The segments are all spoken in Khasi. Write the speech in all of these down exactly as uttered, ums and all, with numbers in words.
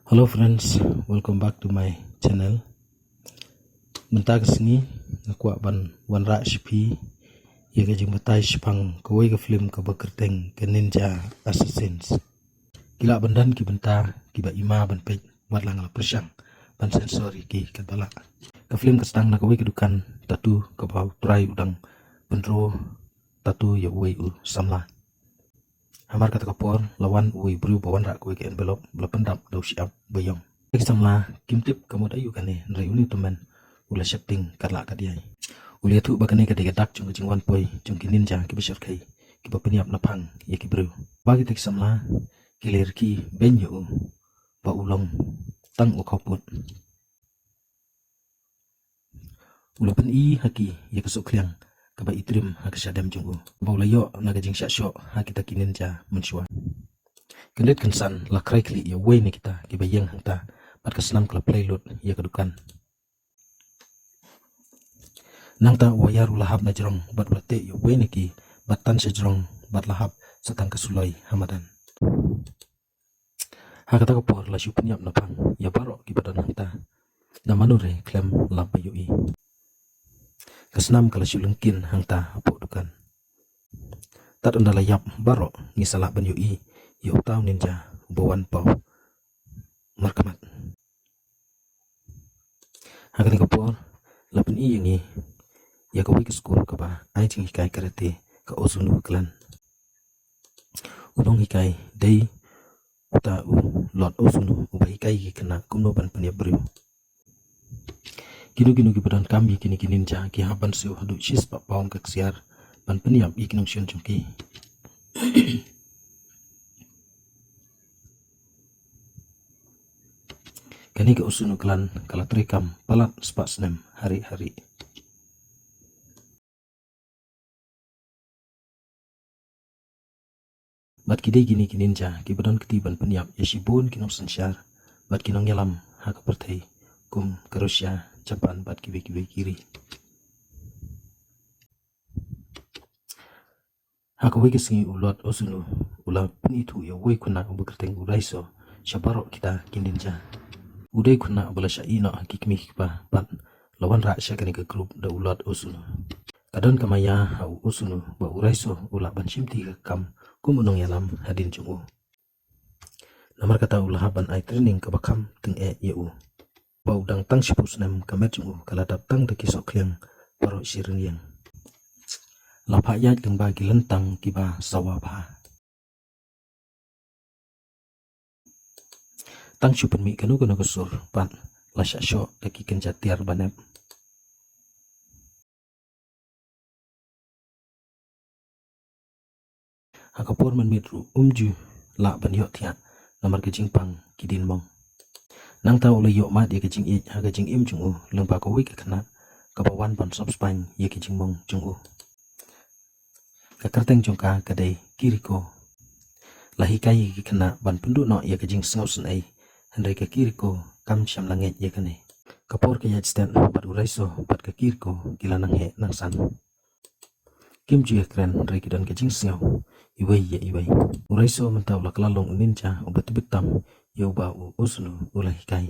Hello friends, welcome back to my channel. Mynta ka sngi nga kwah ban wanrah sha phi ïa ka jingbatai shaphang kawei ka film kaba kyrteng ka Ninja Assassins. Ki lah ban don ki bynta kiba ima ban peit, wat la nga la pyrshang ban censor ïa ki katba lah. Ka film ka sdang na kawei ka dukan tattoo kaba u trai u dang pynroi tattoo ïa uwei u samla. Hamar kata ka por la wan uwei u briew ba wanrah kawei ka envelope ba la pyndap da u shyiap ba ïong. Ki samla kim tip ka mut aïu kane, hynrei une u tymmen u la sheptieng katba lah katba ïai. U la ïathuh ba kane ka dei ka dak jong ka jingwan poi jong ki ninja kiba shyrkhei kiba pynïap naphang ïa ki briew. Ba kita ki samla ki la rkhie beiñ ïa u ba u long tang u khawpud. U la pyni ha ki ïa ka suk khliang kaba i trim ha ka shadem jong u, ba u la ïoh na ka jingshah shoh ha kita ki ninja mynshuwa. Kyndit kynsan la krai khlieh ïa uwei na kita kiba ïeng hangta, bad ka snam ka la plie lut ïa ka dukan. Nangta u wayar u la hap na jrong bad u la teh ïa uwei na ki, bad tan sha jrong bad la hap sa tang ka suloi ha madan. Ha kata ka por la shu pynïap naphang ïa baroh kiba don hangta. Da mano re khlem lap ba ïohi. Ka snam ka la shu lyngkhin hangta hapoh dukan. Tad ynda la ïap baroh ngi sa lah ban ïohi ïa uta u ninja uba wan paw markhmat. Ha kane ka por la pyni ïa ngi ïa kawei ka skul kaba ai jinghikai karate, ka Osunu Clan. U nonghikai dei uta u Lord Osunu uba hikai ïa ki khynnah kumno ban pynïap briew. Kino kino kiba donkam ïa kine ki ninja ki hap ban siew haduh shispah pound ka ksiar ban pynïap ïa ki nongshun jong ki. Kane ka Osunu Clan ka la treikam palat spah snem hari hari. Bad ki dei kine ki ninja kiba don kti ban pynïap ïa shibun ki nongsynshar bad ki nongïalam ha ka pyrthei kum ka Russia, Japan bad kiwei kiwei ki ri. Ha kawei ka sngi u Lord Osunu u la pynithuh ïa uwei u khynnah uba kyrteng u Raiso sha baroh kita ki ninja. U dei u khynnah uba la shah ïeh noh ha ki kmie ki kpa bad la wanrah sha kane ka group da u Lord Osunu. Ka don ka maïa ha u Osunu ba u Raiso u lah ban shimti ka kam kum u nongïalam hadien jong u. Namar kata u la hap ban ai training kaba kham tyngeh ïa u. Ba u dang tang shiphew snem ka met jong u ka la dap tang da ki sohkhliang baroh shi rynïeng. La phah ïaid lyngba ki lyntang kiba sawa bha. Tang shu pynmih kano kano ka sur pat la shah shoh da ki kynja tiar ba nep. Ha ka por mynmiet ruh um ju lah ban ïohthiah namar ka jingpang ki diengmong. Nangta u la ïoh mad ïa ka jingïeit ha ka jingim jong u lyngba kawei ka khynnah kaba wan ban sop spaiñ ïa ki jingmong jong u. Ka kyrteng jong ka ka dei Kiriko. La hikai ïa ki khynnah ban pynduh noh ïa ka jingsngew sngewsynei, hynrei ka Kiriko kam shym la ngeit ïa kane. Ka por ka ïaid stet bad u Raiso bad ka Kiriko ki la nang heh nang san. Kim ju ïakren hynrei ki don ka jingsngew iwei ïa iwei. U Raiso mynta u la kylla long u ninja uba tbit tam ïa uba u Osunu u la hikai.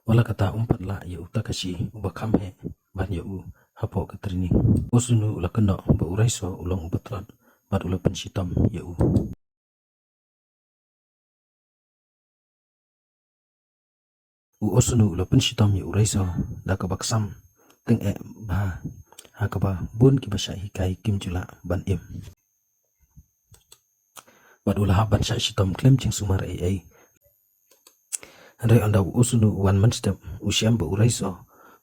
Wat la kata um pat lah ïa u Takashi uba kham heh ban ïa u hapoh ka training. Osunu u la kynnoh ba u Raiso u long uba tlot bad u la pynshitom ïa u. U Osunu u la pynshitom ïa u Raiso da kaba ksam tyngeh bha ha kaba bun kiba shah hikai kim ju lah ban im. Bad u la hap ban shah shitom khlem jingsumar ei ei. Hynrei ynda u Osunu u wan mynstep u shem ba u Raiso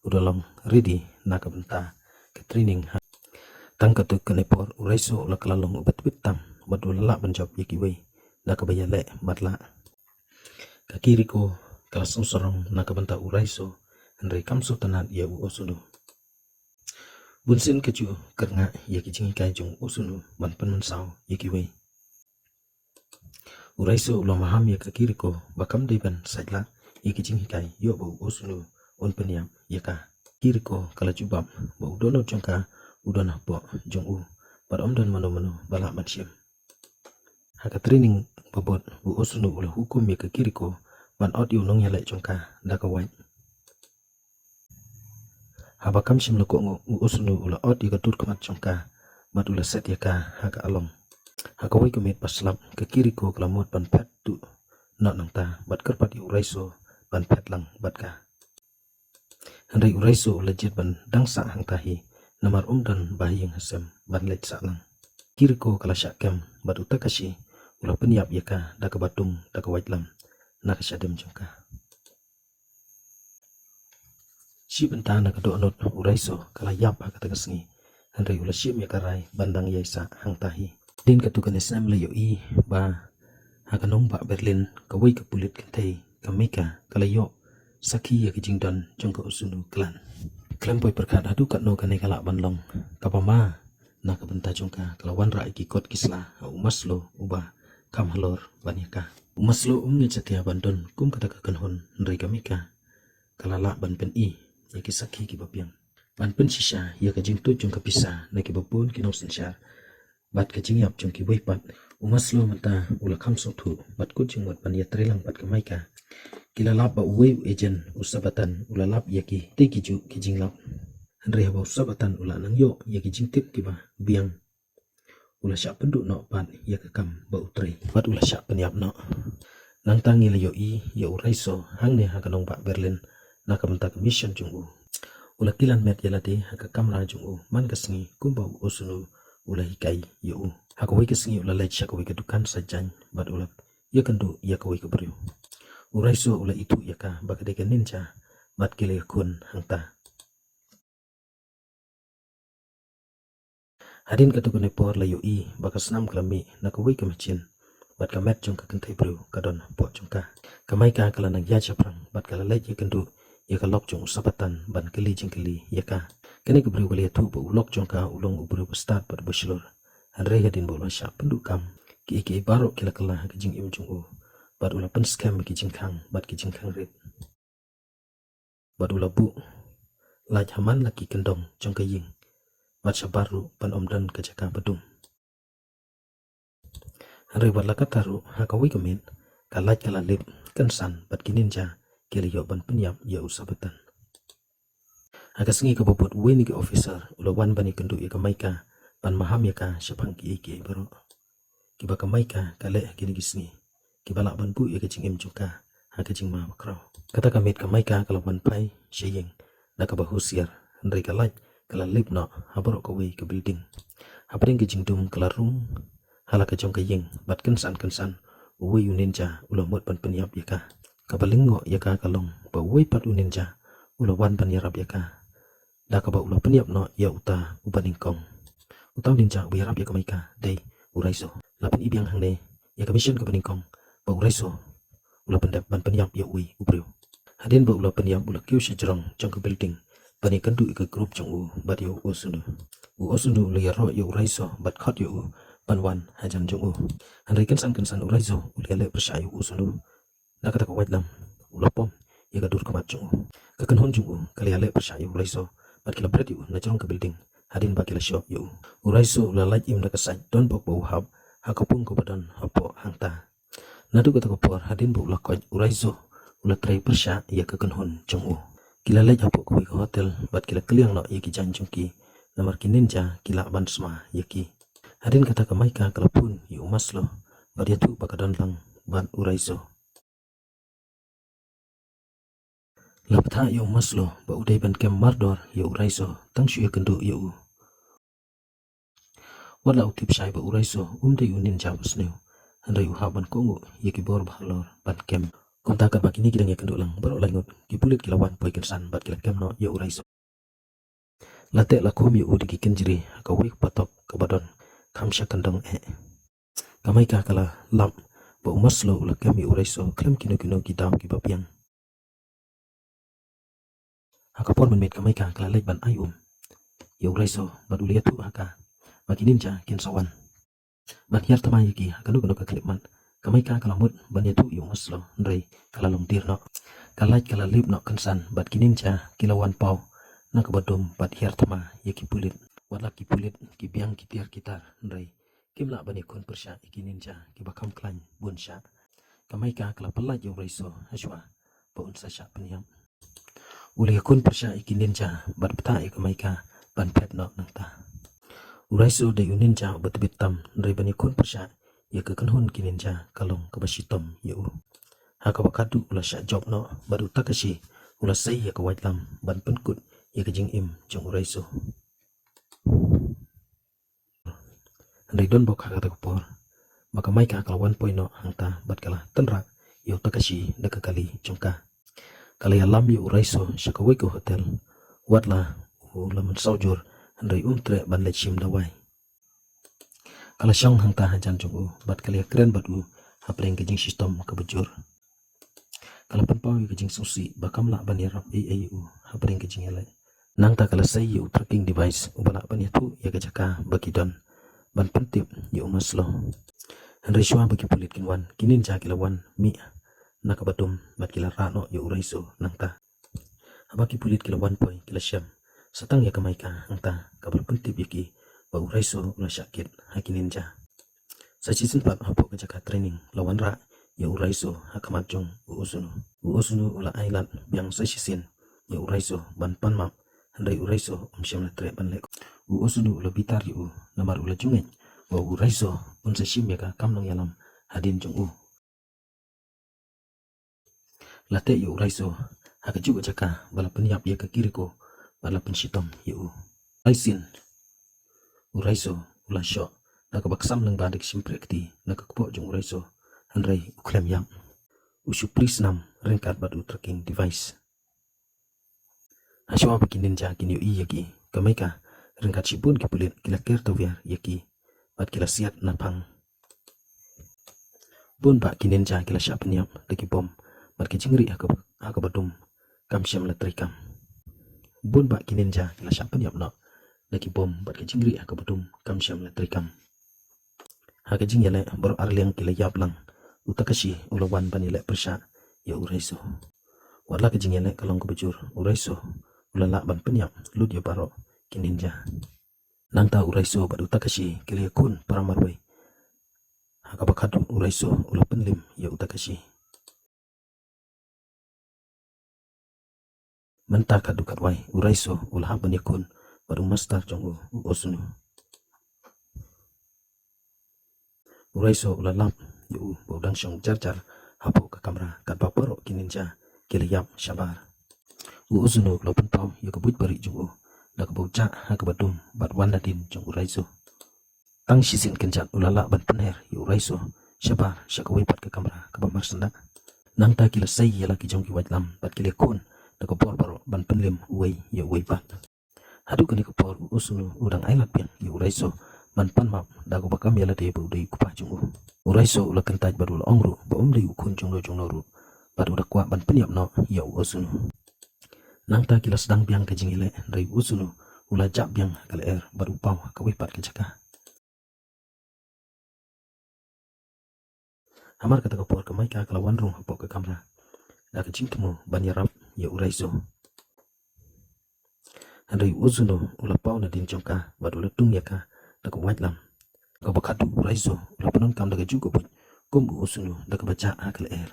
u da long ready na ka bynta ka training. Tang katto katne por u Raiso u la kylla long uba tbit tam bad u la lah ban jop ïa kiwei da kaba ïaleh bad lah. Ka Kiriko ka la sngewsarong na ka bynta u Raiso hynrei kam sngewtynnat ïa u Osunu. Bunsien ka ju kyrngah ïa ki jinghikai jong u Osunu ban pynmynsaw ïa kiwei. U Raiso u la maham ïa ka Kiriko ba kam dei ban sait lah ïa ki jinghikai ïoh ba u Osunu un pynïap ïa ka. Kiriko ka la jubab ba u dohnud jong ka u don hapoh jong u. bad ym don mano mano ba lah ban shim. Ha ka training ba bud, u Osunu u la hukum ïa ka Kiriko ban ot ïa u nongïaleh jong ka da ka wait. Haba kam shym la kohnguh, u Osunu u la ot ïa ka dur khmat jong ka bad u la set ïa ka ha ka along. Ha kawei ka miet ba slap, ka Kiriko ka la mut ban phet tuh noh nangta bad kyrpad ïa u Raiso ban phet lang bad ka. Hynrei u Raiso u la jied ban dang sah hangta hi, namar um don ba ha ïing ha sem ban leit sah lang. Kiriko ka la shah kem bad u Takashi u la pynïap ïa ka da kaba dung da ka waitlam na ka shadem jong ka. Shi bynta na ka dohnud u Raiso ka la ïap ha kata ka sngi, hynrei u la shim ïa ka rai ban dang ïai sah hangta hi. Hadien katto katne snem la ïohi ba ha ka nongbah Berlin, kawei ka pulit kynthei, ka Mika, ka la ïoh sakhi ïa ka jingdon jong ka Osunu clan. Khlem poi pyrkhat haduh katno kane ka lah ban long kaba ma na ka bynta jong ka, ka la wanrah ïa ki kot ki sla ha u Maslow uba kham halor ban ïa ka. U Maslow um ngeit satia ban don kum kata ka kynhun, hynrei ka Mika ka la lah ban pyni ïa ki sakhi kiba biang ban pynshisha ïa ka jingtuid jong ka pisa na kiba bun ki nongsynshar bad ka jingïap jong kiwei pat. U Maslow mynta u la kham sngewthuh bad kut jingmut ban ïatreilang bad ka Mika. Ki la lap ba uwei u agent, u Sabatan, u la lap ïa ki te ki juh ki jinglap. Hynrei haba u Sabatan u la nang ïoh ïa ki jingtip kiba biang, u la shah pynduh noh pat ïa ka kam ba u trei bad u la shah pynïap noh. Nangta ngi la ïohi ïa u Raiso hangne ha ka nongbah Berlin na ka bynta ka mission jong u. U la kilan met ïa lade ha ka kamra jong u man ka sngi kumba u Osunu u la hikai ïa u. Ha kawei ka sngi u la leit sha kawei ka dukan sait jaiñ bad u la ïakynduh ïa kawei ka briew. U Raiso u la ithuh ïa ka ba ka dei ka ninja bad ki la ïakhun hangta. Hadien katto katne por la ïohi ba ka snam ka la mih na kawei ka machine bad ka met jong ka kynthei briew ka don hapoh jong ka. Ka Mika ka la nang ïaid shaphrang bad ka la leit ïakynduh ïa ka lok jong u Sabatan ban kylli jingkylli ïa ka. Kane ka briew ka la ïathuh ba u lok jong ka u long u briew ba stad bad ba shlur. Hynrei hadien ba u la shah pynduh kam, kiei kiei baroh ki la kylla ha ka jingim jong u bad u la pynskhem ïa ki jingkhang bad ki jingkhang rit. Bad u la buh light ha man la ki kyndong jong ka ïing bad shabar ruh ban ym don ka jaka ba dum. Hynrei wat la katta ruh, ha kawei ka miet ka light ka la lip kynsan bad ki ninja ki la ïoh ban pynïap ïa u Sabatan. Ha ka sngi kaba bud uwei na ki officer u la wan ban ïakynduh ïa ka Mika ban maham ïa ka shaphang kiei kiei baroh kiba ka Mika ka leh ha kine ki sngi kiba lah ban buh ïa ka jingim jong ka ha ka jingma bakhraw. Kata ka miet ka Mika ka la wan phai sha ïing da kaba husiar, hynrei ka light ka la lip noh ha baroh kawei ka building. Hapdeng ka jingdum ka la rung ha la ka jong ka ïing bad kynsan kynsan uwei u ninja u la mut ban pynïap ïa ka. Kaba lyngngoh ïa ka ka long ba uwei pat u ninja u la wan ban ïarap ïa ka da kaba u la pynïap noh ïa uta uba nyngkong. Uta u ninja uba ïarap ïa ka Mika dei u Raiso. La pyni biang hangne ïa ka mission kaba nyngkong ba u Raiso u la pyndep ban pynïap ïa uwei u briew. Hadien ba u la pynïap u la kiew sha jrong jong ka building ban ïakynduh ïa ka group jong u bad ïa u Osunu. U Osunu u la ïaroh ïa u Raiso bad khot ïa u ban wan hajan jong u. Hynrei kynsan kynsan u Raiso u la ïaleh pyrshah ïa u Osunu. Na kata ka waitlam u la pom ïa ka dur khmat jong u. Ka kynhun jong u ka la ïaleh pyrshah ïa u Raiso bad ki la bret ïa u na jrong ka building hadien ba ki la shoh ïa u. U Raiso u la lait im da ka sait donbok ba u hap ha ka pung kaba don hapoh hangta. Naduh kata ka por hadien ba u la koit u Raiso u la trei pyrshah ïa ka kynhun jong u. Ki la leit hapoh kawei ka hotel bad ki la kylliang noh ïa ki jaiñ jong ki namar ki ninja ki lah ban sma ïa ki. Hadien kata ka Mika ka la phone ïa u Maslow bad ïathuh ba ka don lang bad u Raiso. La bthah ïa u Maslow ba u dei ban kem mardor ïa u Raiso tang shu ïakynduh ïa u. Wat la u tip shai ba u Raiso um dei u ninja ba sniew, hynrei u hap ban kohnguh ïa ki bor ba halor ban kem. Kumta katba kine ki dang ïakynduh lang baroh laingut ki pulit ki la wan poi kynsan bad ki la kem noh ïa u Raiso. La teh la khum ïa u da ki kynjri ha kawei ka patok kaba don kham sha kyndong eh. Ka Mika ka la lap ba u Maslow u la kem ïa u Raiso khlem kino kino ki daw kiba biang. Ha ka por mynmiet ka Mika ka la leit ban ai um ïa u Raiso bad u la ïathuh ha ka ba ki ninja kin sa wan ban hiar thma ïa ki ha kano kano ka khyllipmat. Ka Mika ka la mut ban ïathuh ïa u Maslow hynrei ka la long dier noh. Ka light ka la lip noh kynsan bad ki ninja ki la wan paw na kaba dum bad hiar thma ïa ki pulit. Wat la ki pulit ki biang ki tiar ki tar, hynrei kim lah ban ïakhun pyrshah ïa ki ninja kiba kham khlaiñ bun shah. Ka Maika ka la pyllait ïa u Raiso hashwa ba un sa shah pynïap. U la ïakhun pyrshah ïa ki ninja bad btah ïa ka Maika ban phet noh nangta. U Raiso dei u ninja uba tbit tam, hynrei ban ïakhun pyrshah ïa ka kynhun ki ninja ka long kaba shitom ïa u. Ha kaba khatduh u la shah jop noh bad u Takashi u la sei ïa ka waitlam ban pynkut ïa ka jingim jong u Raiso. Hynrei don bok ha kata ka por ba ka Maika ka la wan poi noh hangta bad ka la tynrah ïa u Takashi da ka kali jong ka. Ka la ïalam ïa u Raiso sha kawei ka hotel. Wat la u la mynsaw jur, hynrei um treh ban leit shim dawai. Ka la shong hangta hajan jong u bad ka la ïakren bad u hapdeng ka jingshitom kaba jur. Ka la pynpaw ïa ka jingsngewsih ba kam lah ban ïarap ei ei ïa u hapdeng ka jingïaleh. Nangta ka la sei ïa u tracking device uba lah ban ïathuh ïa ka jaka ba ki don ban pyntip ïa u Maslow. Hynrei shuwa ba ki pulit kin wan, ki ninja ki la wan mih na kaba dum bad ki la rah noh ïa u Raiso nangta. Haba ki pulit ki la wan poi ki la shem sa tang ïa ka Maika hangta kaba la pyntip ïa ki ba u Raiso u la shah kit ha ki ninja. Sa shisien pat hapoh ka jaka training la wanrah ïa u Raiso ha khmat jong u Osuno. U Osuno u la ai lad biang sa shisien ïa u Raiso ban pan map, hynrei u Raiso um shym la treh ban leh. U Osuno u la bitar ïa u namar u la ju ngeit ba u Raiso un sa shim ïa ka kam nongïalam hadien jong u. La teh ïa u Raiso ha kajuh ka jaka ba la pynïap ïa ka Kiriko bad la pynshitom ïa u. Lai sien u Raiso u la shoh da kaba ksam lyngba da ka shympriah kti na ka kpoh jong u Raiso, hynrei u khlem ïap. U shu prie snam ryngkat bad u tracking device. Hashwa ba ki ninja kin ïohi ïa ki, ka Maika ryngkat shibun ki pulit ki la ker tawiar ïa ki bad ki la siat na phang. Bun bah ki ninja ki la shah pynïap da ki bom bad ki jingrieh ha kaba, ha kaba dum kam shym la treikam. Bun bah ki ninja ki la shah pynïap noh da ki bom bad ki jingrieh ha kaba dum kam shym la treikam. Ha ka jingïaleh baroh ar liang ki la ïap lang. U Takashi u la wan ban ïaleh pyrshah ïa u Raiso. Wat la ka jingïaleh ka long kaba jur, u Raiso u la lah ban pynïap lut ïa baroh ki ninja. Nangta u Raiso bad u Takashi ki la ïakhun para marwei. Ha kaba khatduh u Raiso u la pynlim ïa u Takashi. Mynta khatduh khatwai u Raiso u la hap ban ïakhun bad u master jong u, u Osuno. U Raiso u la lap ïa u ba u dang shong jar jar hapoh ka kamra katba baroh ki ninja ki la ïap shabar. U Osuno u la pynpaw ïa ka buit barieh jong u da kaba u jah ha kaba dum bad wan nadien jong u Raiso. Tang shisien kynjat u la lah ban pynher ïa u Raiso shabar sha kawei pat ka kamra kaba marsyndah. Nangta ki la sei ïa la ki jong ki waitlam bad ki la ïakhun da ka bor baroh ban pynlim uwei ïa uwei pat. Haduh kane ka por u Osuno u dang ai lad biang ïa u Raiso ban pan map da kaba kam ïa lade ba u dei u kpa jong u. U Raiso u la kyntait bad u la ong ruh ba um dei u khun jongno jongno ruh bad u da kwah ban pynïap noh ïa u Osuno. Nangta ki la sdang biang ka jingïaleh, hynrei u Osuno u la jah biang ha ka lyer bad u paw ha kawei pat ka jaka. Hamar kata ka por ka Maika ka la wan rung hapoh ka kamra da ka jingthmu ban ïarap ïa u Raiso. Hynrei u Osuno u la paw nadien jong ka bad u la dung ïa ka da ka waitlam. Kaba khatduh u Raiso u la pyndonkam da kajuh ka buit kum u Osuno da kaba jah ha ka lyer.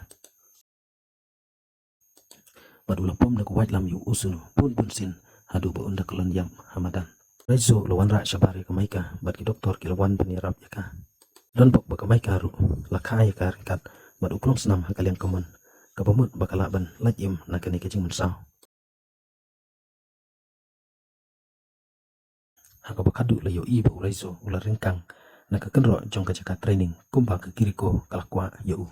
Bad u la pom da ka waitlam ïa u Osuno bun bun sien haduh ba un da kyllon ïap ha madan. Raiso u la wanrah shabar ïa ka Maika bad ki doktor ki la wan ban ïarap ïa ka. Don bok ba ka Maika ruh la kha ïa ka ryngkat bad u klong snam ha ka liang kamon, kaba mut ba ka lah ban lait im na kane ka jingmynsaw. Ha kaba khatduh la ïohi ba u Raiso u la ryngkang na ka kynroh jong ka jaka training kumba ka Kiriko ka la kwah ïa u.